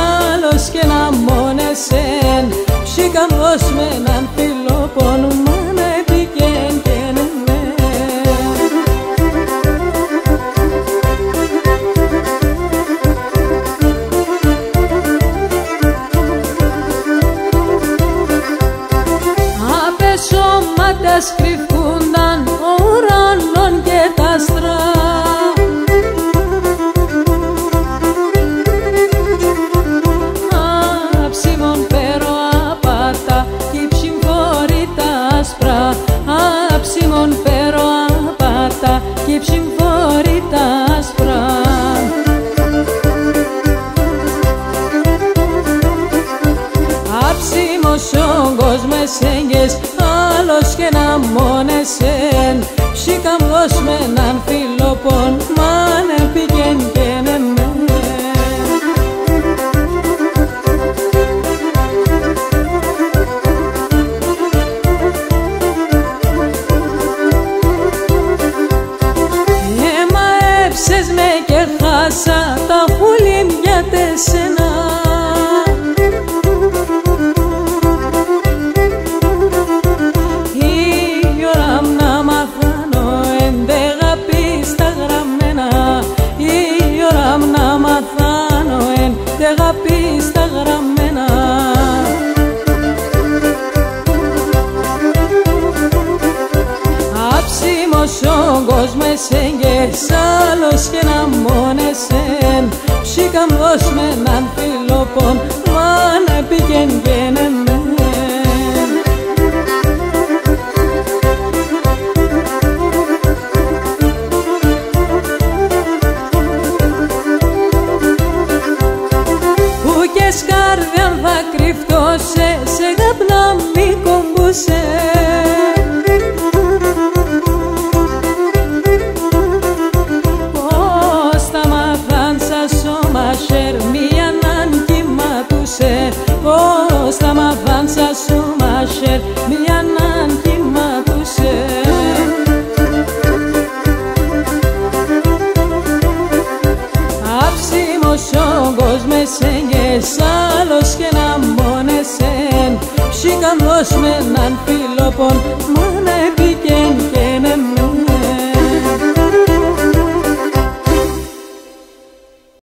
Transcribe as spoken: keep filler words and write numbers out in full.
άλλος κι έναν μόνον εσέν. Ψήκαν δώσ' μ' έναν φιλόπον, μάνα, επικέν' καί' έν' εμέν. Απέσ' σώματας κρυφκούνταν ο ουρανόν και τ' άστρα. Αψίμον παίρω απ' ατά κι ψιμφορεί τ' άσπρα. Αψίμον παίρω απ' ατά κι ψιμφορεί τ' άσπρα. Αψίμος σο' κόσμ' εσέν κι άλλος κι έναν μόνον εσέν. Ψήκαν δώσ' μ' έναν φιλόπον, μάνα, επικέν' καί' έν' εμέν. Εμαέψες με κι εχάσα τα χουλήμια τ' εσένα. Η ώρα μ' να μαθάνω έν', τ' εγάπης τα γραμμένα. Η ώρα μ' να μαθάνω έν', τ' εγάπης τα γραμμένα. Αψίμον σο' κόσμ' εσέν κι σ' άλλος κι έναν μόνον εσέν. Ψήκαν δώσ' μ' έναν φιλόπον, μάνα, επικέν' καί' έν' εμέν. Που κι σκαρδίαν θα κρυφτώ σε, σ' εγάπ' να μη κομπούσα. Πώς θα μαθάν σα σώμα χέρ' μίαν να 'κ' ατούσα. Πώς θα μαθάν σα σώμα χέρ' μίαν να 'κ' ατούσα. Αψίμον σο' κόσμ' εσέν κι σ' άλλος κι έναν μόνον εσέν. Ψήκαν δώσ' μ' έναν φιλόπον, μάνα, επικέν'